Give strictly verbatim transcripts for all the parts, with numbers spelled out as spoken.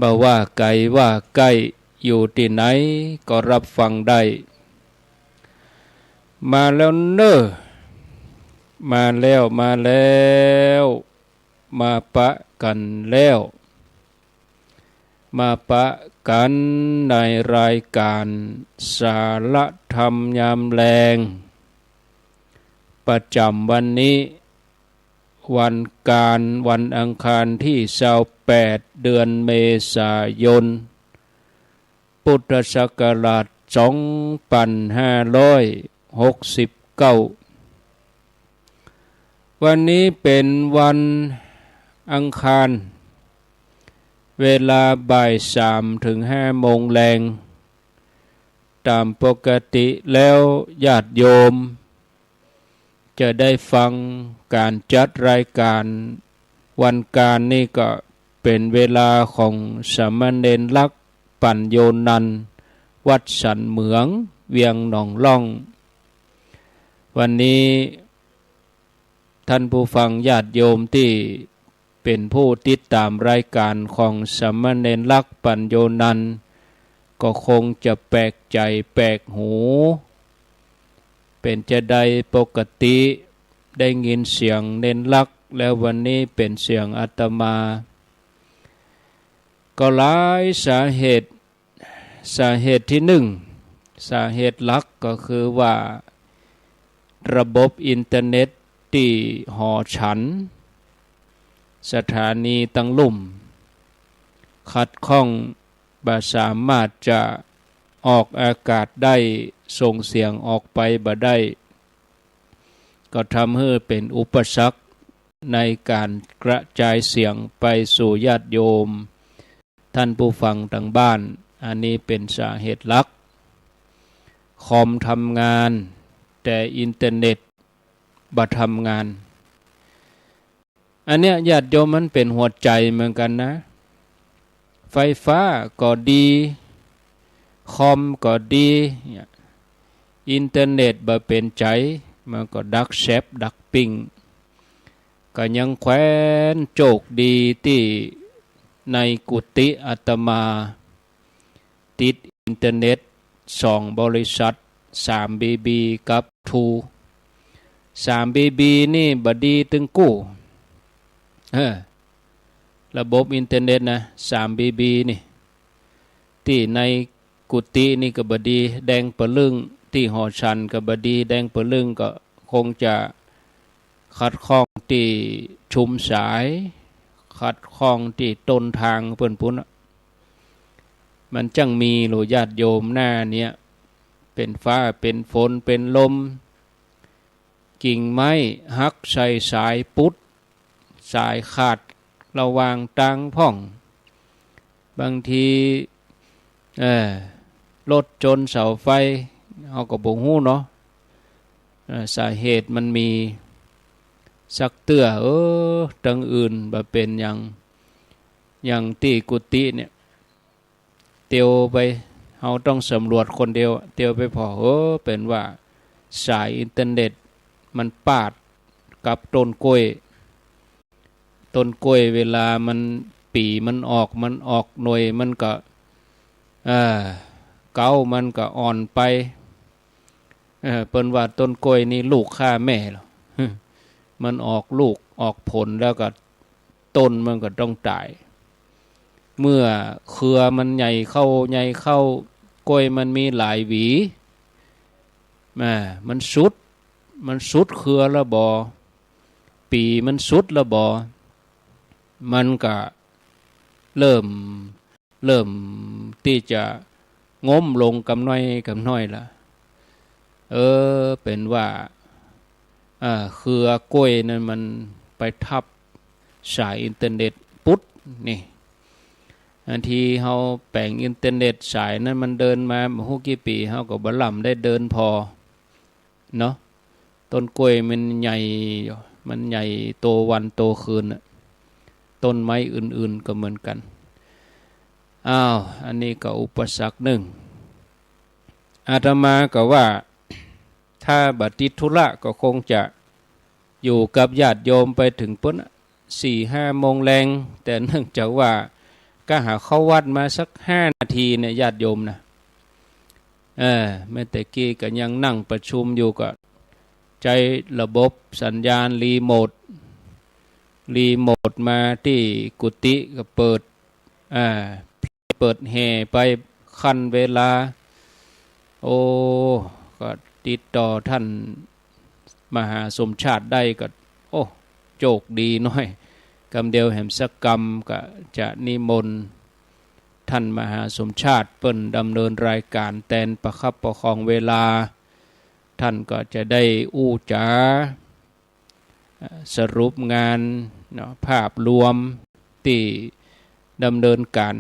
บ่ว่าไก๋ว่าใก้ อยู่ตี้ไหนก็ฮับฟังได้ มาแล้วเน่อ มาแล้ว มาแล้ว มาปะกั๋นแล้ว มาปะกั๋นในรายก๋านสาระธรรมยามแลง ประจ๋ำวันนี้ วันก๋าน วันอังคารตี้ซาวแปด เดือนเมษายน พุทธศักราชสองปันห้าร้อยหกสิบเก้า วันนี้เป๋นวันอังคาร เวลาบ่ายสามเถิงห้าโมงแลง ต๋ามปกติแล้วญาติโยม จะได้ฟังก๋านจัดรายก๋านวันก๋านนี่ก็เป๋นเวลาของสามเณรลักษณ์ ปัญโญนันท์ วัดสันเหมือง เวียงหนองล่อง วันนี้ท่านผู้ฟังญาติโยมตี้ เป๋นผู้ติดต๋ามรายก๋านของสามเณรลักษณ์ ปัญโญนันท์ ก็คงจะแปลกใจ๋แปลกหู เป๋นจาใดปกติได้ยินเสียงเณรลักษณ์ แล้ววันนี้เป๋นเสียงอาตมา ก็หลายสาเหตุ สาเหตุตี้นึ่ง สาเหตุหลักก็คือว่า ระบบอินเทอร์เน็ตตี้หอฉัน สถานีตังลุ่ม ขัดข้อง บ่สามารถจะออกอากาศได้ ส่งเสียงออกไปบ่ได้ ก็ทำหื้อเป๋นอุปสรรคในก๋านกระจายเสียงไปสู่ญาติโยม ท่านผู้ฟังตางบ้าน อันนี้เป๋นสาเหตุหลัก คอมทำงาน แต่อินเทอร์เน็ตบ่ทำงาน อันเนี้ยญาติโยม มันเป๋นหัวใจ๋เหมือนกั๋นนะ ไฟฟ้าก็ดี คอมก็ดี เนี่ย อินเทอร์เน็ตบ่เป๋นใจ๋ มันก็ดักแซ็ป ดักปิ้ง ก็ยังแควนโจคดีตี้ในกุฏิอาตมา ติดอินเทอร์เน็ตสองบริษัท สามบีบี กับทรู สามบีบี นี่บ่ดีตึงกู้ เออ ระบบอินเทอร์เน็ตนะ สามบีบี นี่ ตี้ในกุฏินี่ก็บ่ดี แดงปะลึ้ง ตี้หอฉันก็บ่ดี แดงปะลึ้ง ก็คงจะขัดข้องตี้ชุมสาย ขัดข้องตี้ต้นตางเปิ้นปู๊นอะ มันจั้งมีโลญาติโยมหน้าเนี้ย เป๋นฟ้า เป๋นฝน เป๋นลม กิ่งไม้หักใส่สายปุ๊ด สายขาดระหว่างตางพ่อง บางที เอ่อ รถจนเสาไฟ เฮาก็บ่ฮู้เนาะ เอ่อ สาเหตุมันมีสักเตื้อ เออ ตังอื่นบ่เป๋นหยัง อย่างตี้กุฏิเนี่ย เตียวไป เฮาต้องสำรวจคนเดียว เตียวไปผ่อ เออ เป๋นว่าสายอินเทอร์เน็ตมันปาดกับต้นกล้วย ต้นกล้วยเวลามันปี๋มันออก มันออกหน่วย มันก็ เอ่อ เก๊ามันก็อ่อนไป เออ เปิ้นว่าต้นกล้วยนี่ลูกฆ่าแม่เหรอ มันออกลูกออกผลแล้วก็ต้นมันก็ต้องต๋าย เมื่อเครือมันใหญ่เข้า ใหญ่เข้า กล้วยมันมีหลายหวี อ่า มันสุด มันสุดเครือแล้วบ่ ปี๋มันสุดแล้วบ่ มันก็เริ่ม เริ่มตี้จะง้มลงกำน้อยกำน้อยละ เออ เป๋นว่า อ่า เครือกล้วยนั้นมันไปทับสายอินเทอร์เน็ตปุ๊ดนี่ อันตี้เฮาแป๋งอินเทอร์เน็ตสายนั้นมันเดินมาบ่ฮู้กี่ปี๋ เฮาก็บ่ล่ำได้เดินผ่อ เนาะ ต้นกล้วยมันใหญ่อยู่ มันใหญ่โตวันโตคืนน่ะ ต้นไม้อื่นๆ ก็เหมือนกั๋น อ้าว อันนี้ก็อุปสรรคนึ่ง อาตมาก็ว่า ถ้าบ่ติดธุระก็คงจะอยู่กับญาติโยมไปเถิงปู๊นน่ะ สี่ห้าโมงแลง แต่เนื่องจากว่า ก้าหาเข้าวัดมาสักห้านาทีเนี่ย ญาติโยมนะ เออ แม้แต่กี้ก็ยังนั่งประชุมอยู่ ก็ใจ๊ระบบสัญญาณรีโมท รีโมทมาตี้กุฏิก็เปิด อ่า เปิดแห่ไปคั่นเวลา โอ้ ก็ติดต่อท่านมหาสมชาติได้ก็ โอ้ โจคดีหน้อย กำเดียวแหมสักกำก็จะนิมนต์ท่านมหาสมชาติเปิ้นดำเนินรายก๋านแตนประคับประคองเวลา ท่านก็จะได้อู้จ๋า เอ่อ สรุปงานเนาะ ภาพรวมตี้ดำเนินก๋าน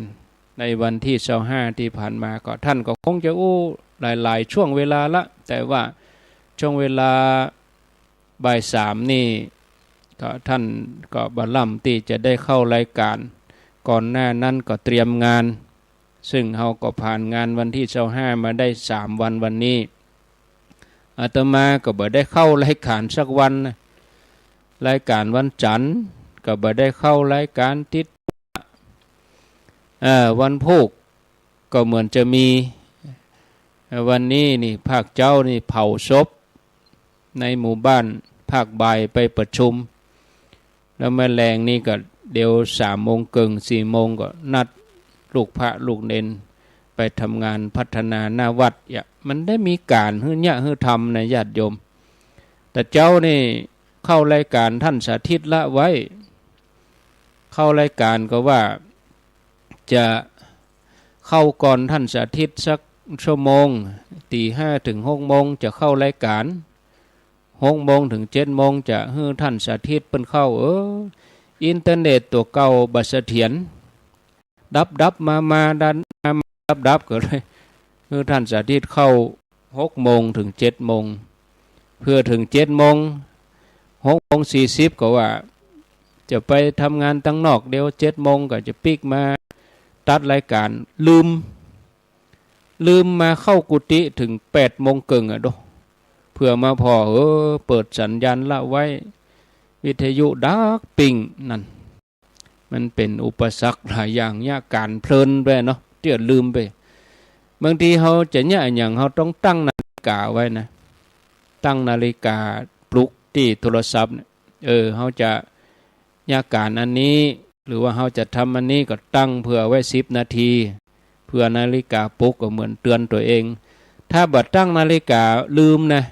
ในวันตี้ซาวห้าตี้ผ่านมา ก็ท่านก็คงจะอู้หลายๆ ช่วงเวลาละ แต่ว่าช่วงเวลาบ่ายสามนี่ ก็ท่านก็บ่ล่ำตี้จะได้เข้ารายก๋าน ก่อนหน้านั้นก็เตรียมงาน ซึ่งเฮาก็ผ่านงานวันตี้ซาวห้ามาได้สามวัน วันนี้ อาตมาก็บ่ได้เข้ารายก๋านสักวันนะ รายก๋านวันจันทร์ก็บ่ได้เข้ารายก๋าน ติด เอ่อ วันพูกก็เหมือนจะมี เอ่อ วันนี้นี่ภาคเจ๊านี่เผาศพในหมู่บ้าน ภาคบ่ายไปประชุม แล้วเมื่อแลงนี่ก็เดี๋ยวสามโมงเกิ่ง สี่โมงก็นัดลูกพระลูกเณรไปทำงานพัฒนาหน้าวัด เยียะ มันได้มีก๋านหื้อเยียะหื้อทำนะญาติโยม แต่เจ๊านี่เข้ารายก๋านท่านสาธิตละไว้ เข้ารายก๋านก็ว่าจะเข้าก่อนท่านสาธิตสักชั่วโมง ตีห้าถึงหกโมงจะเข้ารายก๋าน หกโมงถึงเจ็ดโมงจะหื้อท่านสาธิตเปิ้นเข้า เออ อินเทอร์เน็ตตั๋วเก่าบ่เสถียร ดับดับมามา ดันมามาดับดับ ก็เลยหื้อท่านสาธิตเข้าหกโมงถึงเจ็ดโมง เพื่อเถิงเจ็ดโมง หกโมงสี่สิบก็ว่าจะไปทำงานตังนอก เดี๋ยวเจ็ดโมงก็จะปิ๊กมาตัดรายก๋าน ลืม ลืมมาเข้ากุฏิเถิงแปดโมงเกิ่งอะโด เผื่อมาผ่อ เออ เปิดสัญญาณละไว้ วิทยุดักปิ้งนั่น มันเป๋นอุปสรรคหลายอย่าง เยียะก๋านเพลินไปเนาะ เตี้ยลืมไป บางทีเฮาจะเยียะอะหยัง เฮาต้องตั้งนาฬิกาไว้นะ ตั้งนาฬิกาปลุกตี้โทรศัพท์เนี่ย เออ เฮาจะเยียะก๋านอันนี้ หรือว่าเฮาจะทำอันนี้ก็ตั้งเผื่อไว้สิบนาที เผื่อนาฬิกาปลุกก็เหมือนเตือนตั๋วเอง ถ้าบ่ตั้งนาฬิกาลืมนะ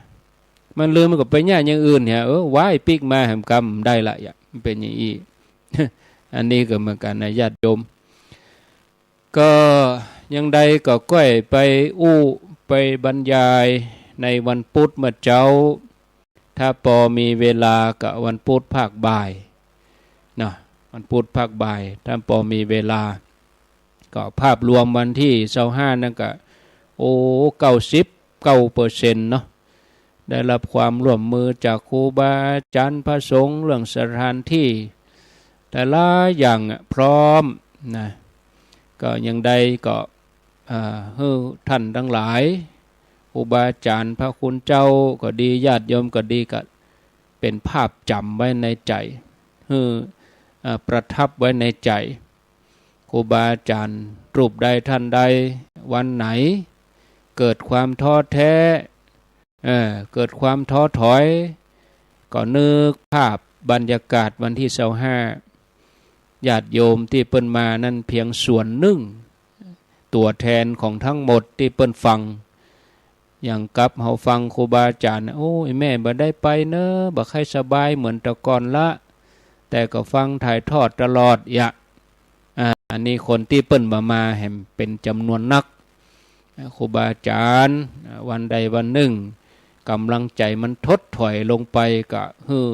มันลืมมันก็ไปเยียะอย่างอื่นเหีย เออ ว้าย ปิ๊กมาแหมกำได้ละ เยียะ มันเป๋นอย่างอี้ อันนี้ก็เหมือนกั๋นนะญาติโยม ก็ยังใดก็ก้อยไปอู้ไปบรรยายในวันพุธเมื่อเจ๊า ถ้าปอมีเวลาก็วันพุธภาคบ่ายเนาะ วันพุธภาคบ่าย ถ้าปอมีเวลา ก็ภาพรวมวันตี้ซาวห้านั่นก็ โอ้ เก้าสิบเก้าเปอร์เซ็นต์เนาะ ได้รับความร่วมมือจากครูบาอาจ๋ารย์ พระสงฆ์ เรื่องสถานตี้ แต่ละอย่างอะพร้อมนะ ก็ยังใดก็ อ่า หื้อท่านตังหลาย ครูบาอาจ๋ารย์ พระคุณเจ้าก็ดี ญาติโยมก็ดี ก็เป๋นภาพจ๋ำไว้ในใจ๋ หื้อ อ่า ประทับไว้ในใจ๋ ครูบาอาจ๋ารย์รูปใดท่านใด วันไหนเกิดความท้อแท้ เออ เกิดความท้อถอย ก็นึกภาพบรรยากาศวันตี้ซาวห้า ญาติโยมตี้เปิ้นมานั้นเพียงส่วนนึ่ง ตั๋วแทนของทั้งหมดตี้เปิ้นฟัง อย่างกับเฮาฟังครูบาอาจ๋ารย์ โอ้ย แม่บ่ได้ไปเน้อ บ่ใค่สบายเหมือนแต่ก่อนละ แต่ก็ฟังถ่ายทอดตลอด เยียะ อ่า อันนี้คนตี้เปิ้นบ่มาแหมเป๋นจ๋ำนวนนัก อ่า ครูบาอาจ๋ารย์ อ่า วันใดวันนึ่ง ก๋ำลังใจ๋มันถดถอยลงไป ก็หื้อ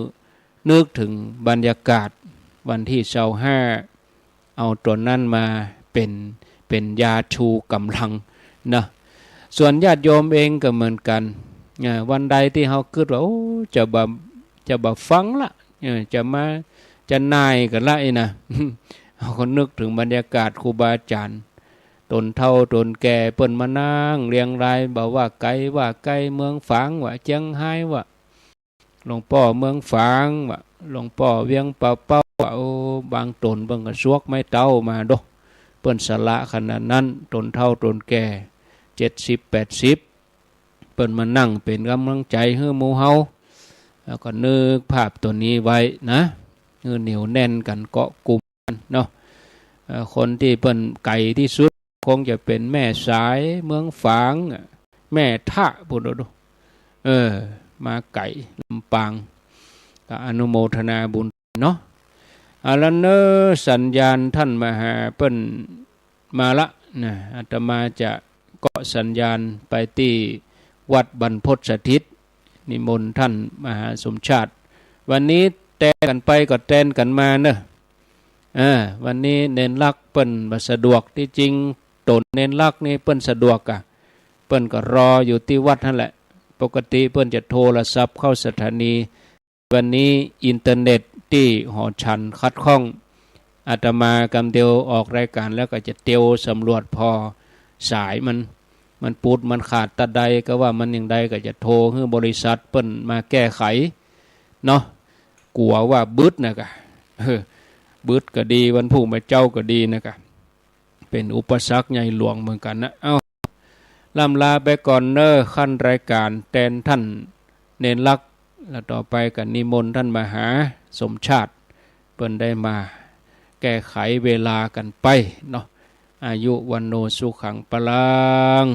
นึกเถิงบรรยากาศวันตี้ซาวห้า เอาตั๋วนั้นมาเป๋น เป๋นยาชูก๋ำลังเนาะ ส่วนญาติโยมเองก็เหมือนกั๋น อ่า วันใดตี้เฮากึ๊ดว่า โอ้ จะบ่ จะบ่ฟังละ เออ จะมา จะหน่ายกั๋นละอี้นะ เฮาก็นึกเถิงบรรยากาศครูบาอาจ๋ารย์ ต๋นเฒ่าต๋นแก่เปิ้นมานั่งเรียงราย บ่ว่าไก๋ว่าใก้ เมืองฝางว่าเจียงฮายว่า หลวงป้อเมืองฝางว่า หลวงป้อเวียงป่าเป้าว่า โอ้ บางต๋นเปิ้นก็สวกไม้เต๊ามาโด เปิ้นสละขนาดนั้น ต๋นเฒ่าต๋นแก่ เจ็ดสิบแปดสิบ เปิ้นมานั่งเป๋นก๋ำลังใจ๋หื้อหมู่เฮา แล้วก็นึกภาพตั๋วนี้ไว้นะ หื้อเหนียวแน่นกั๋น เกาะกุมกั๋นเนาะ เอ่อ คนตี้เปิ้นไก๋ตี้สุด คงจะเป๋นแม่สาย เมืองฝาง แม่ทะ ปู้นโด เออ มาไก๋ ลำปาง ก็อนุโมทนาบุญเนาะ เอาละเน่อ สัญญาณต้านมหาเปิ้นมาละนะ อาตมาจะเกาะสัญญาณไปตี้วัดบรรพตสถิต นิมนต์ต้านมหาสมชาติ วันนี้แตนกั๋นไปก็แตนกั๋นมาเน่อ เออ วันนี้เณรลักษณ์เปิ้นบ่สะดวก ตี้จริงต๋นเณรลักษณ์นี่เปิ้นสะดวกอะ เปิ้นก็รออยู่ตี้วัดหั้นแหละ ปกติเปิ้นจะโทรศัพท์เข้าสถานี วันนี้อินเทอร์เน็ตตี้หอฉันขัดข้อง อาตมากำเดียวออกรายก๋านแล้วก็จะเตียวสำรวจผ่อสายมัน มันปูดมันขาดตะใด ก็ว่ามันอย่างใด ก็จะโทรหื้อบริษัทเปิ้นมาแก้ไขเนาะ กั๋วว่าบึดนะกะ เออ บึดก็ดี วันพูกมาเจ๊าก็ดีนะกะ เป๋นอุปสรรคใหญ่หลวงเหมือนกั๋นนะ เอ้า ล่ำลาไปก่อนเน่อ ขั้นรายก๋านแตนต้านเณรลักษณ์ แล้วต่อไปก็นิมนต์ต้านมหาสมชาติ เปิ้นได้มาแก้ไขเวลากั๋นไปเนาะ อายุ วัณโณ สุขัง พลัง